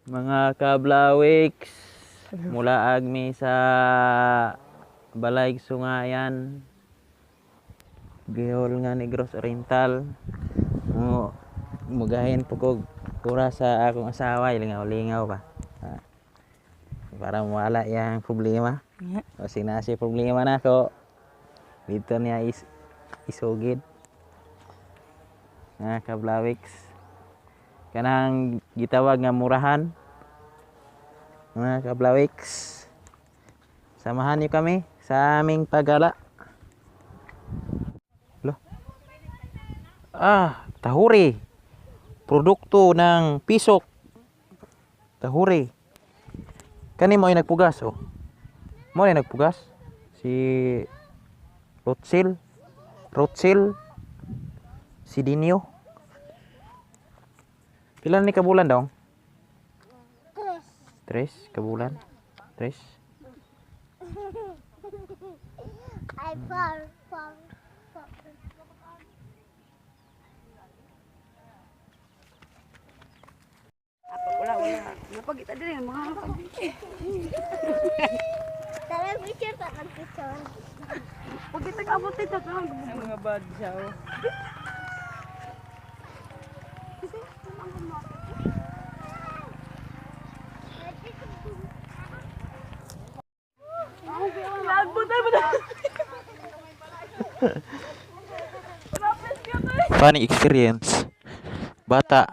Mga kablawiks, mula agmi sa Balay Sungayan, Gihol nga Negros Oriental. Mo mugahin po kog kura sa akong asawa, lingaw-lingaw pa. Ah, para mawala yang problema. O sinasi problema na ako. Dito niya is isugid. Mga kablawiks. Kanang gitawag nga murahan. Mga kablawiks. Samahan niyo kami sa aming paggala. Lo. Ah, tahuri. Produkto ng pisok. Tahuri. Kani mo ay nagpugas oh. Mo ay nagpugas si Rotsil. Rotsil. Si Dinyo. Pila ni kabulan daw? Tres. Tres kabulan. Tres. Ay, four, four, four. Wala, wala. Napagita din yung mga Tara, picture, tara, picture. Pagkita ka abot dito. Ang mga bad siya. Oh. Funny experience. Bata.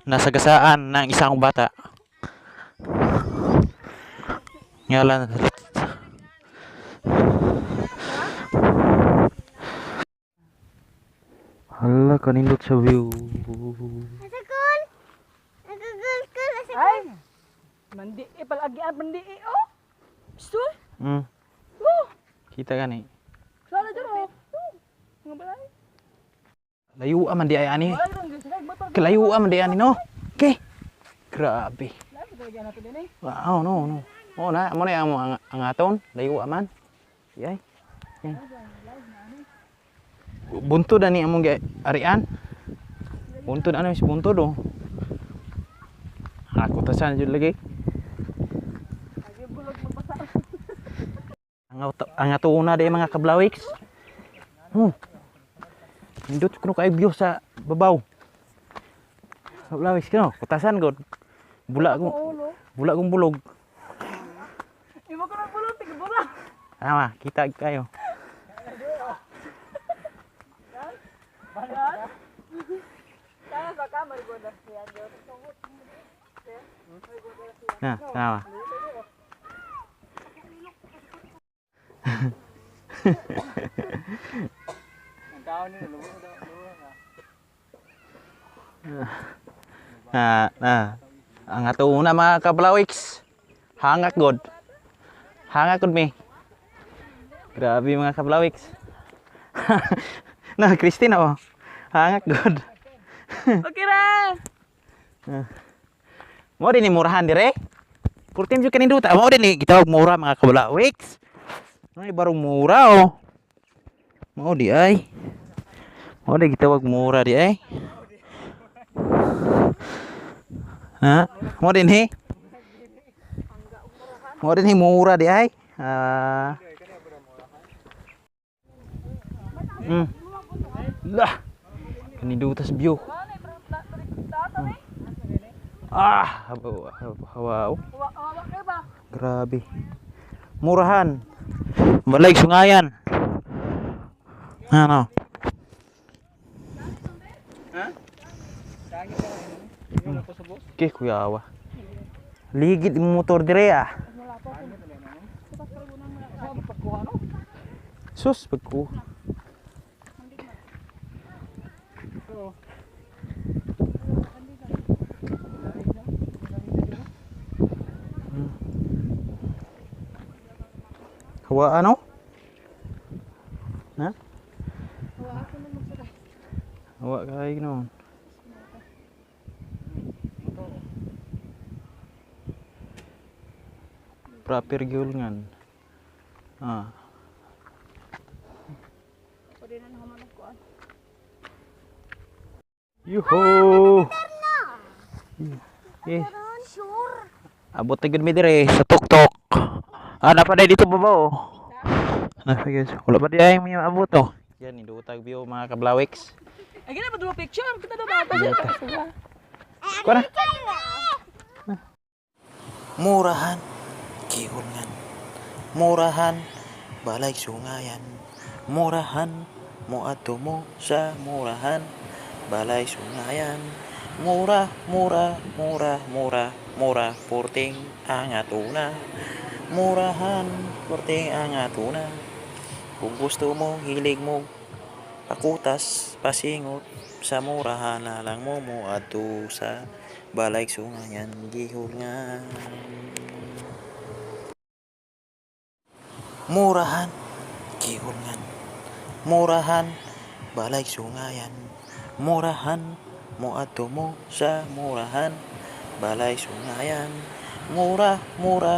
Nasagasaan ng isang bata. Ngalan. Hala, kanindot sa view. Asakol! Asakol, kol, asakol. Ay! Mandi eh, palagian mandi eh, oh! Gusto? Oh! Kita ka ni. Sala dyan, oh! Oh! Mga balay. Layo man di ay ani. Wala lang, guys. Ay, motor. Kalayo man di ani no. Okay. Grabe. Lahat talaga natin din eh. Wow, no, no. Oo na, mo na ang ang aton, layo man. Yay. Yan. Buntod ani among arian. Buntod ano si buntod oh. Ako ta san jud lagi. Ang atuna di mga kablawiks. Nindot kuno kay view sa babaw. Kablawiks kuno, kutasan gud. Bula ko. Ulo. Bula kong bulog. Iba ko ng bulong, tigabura. Tama, kita kayo. Kaya sa kamay ko na siya. Na, tama. Na, na. Ang ato una mga kablawiks. Hangak god. Hangak god mi. Grabe mga kablawiks. Na, Christine oh. Hangak god. Okay ra! Mo din ni murahan dire. Purtim jud kaninduta. Mo din ni gitawag mura mga kablawiks. Ay barong mura oh. Mao di ay. Mao di gitawag mura di ay. Ha? Mao din ni. Mao din ni mura di ay. Ah. Lah. Kanindutas view. Ah, hawa. Hawa kayo ba? Grabe. Murahan. Balay sungayan. Ano? Okay, kuya awa. Ligid yung motor dire ah. Sus, pagku. Hawa ano? Na? Hawa kay noon. Proper gyud. Ah. Pwede na naman ko. Yuho! Eh, Abot na gud mi dire sa tuktok. Ah, napa na dito babaw. Napa guys. Wala pa di ay may maabot oh. Yan indutag view, mga kablawiks. Ay, gina ba duwa picture? Kita daw ba? Kuha na. Murahan, gihulngan. Murahan, balay sungayan. Murahan, moadto mo sa murahan. Balay sungayan. Mura, mura, mura, mura, mura, porting ang atuna. Murahan, porting ang atuna. Kung gusto mo, hilig mo, pakutas, pasingot, sa murahan na lang mo moadto sa balay sungayan, gihulngan. Murahan, gihulngan. Murahan, balay sungayan. Murahan, moadto mo sa murahan. Balay sungayan. Mura, mura.